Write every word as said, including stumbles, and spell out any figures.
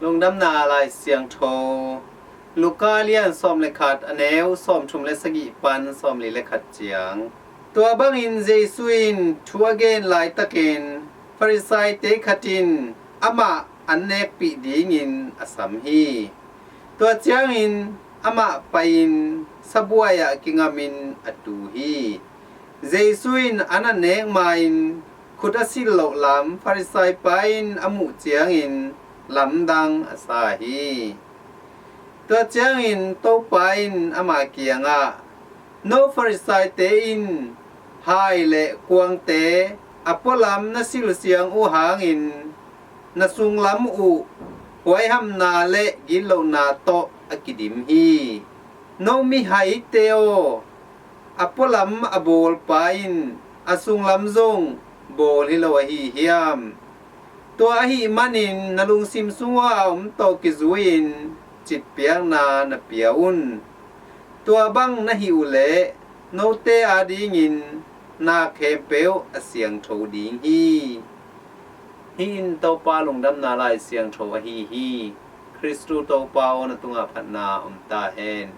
Lungdamna Lai Siangtho, Luka lian sawm le khat, a neu sawmthum le sagih pan sawmli le khat ciang. Tua bangin Jesu in thu a gen laitakin Farisai-te khat in amah an nekpih dingin a sam hi. Tua ciangin amah pai-in sabuai-ah kingamin a tu hi. Jesu in an a nek ma-in khut a silh loh lam Farisai pa in a muh ciangin lamdang a sa hi. Tua ciangin Topa in ama kiangah, "No Farisai-te in hai le kuangte a pualam na silsiang uh hangin na sunglam uh huaihamna le gitlohna tawh a kidim hi. No mihaite aw, a pualam a bawlpa in a sunglam zong bawl hi lo ahi hiam? Tua ahih manin na lungsim sungah a om tawh kizui-in citpiakna na pia un. Tua bang na hih uhleh note adingin na khempeuh a siangtho ding hi." Hih in Topa Lungdamna Lai Siangtho ahi hi. Khristu Topa aw, na tungah phatna om ta hen.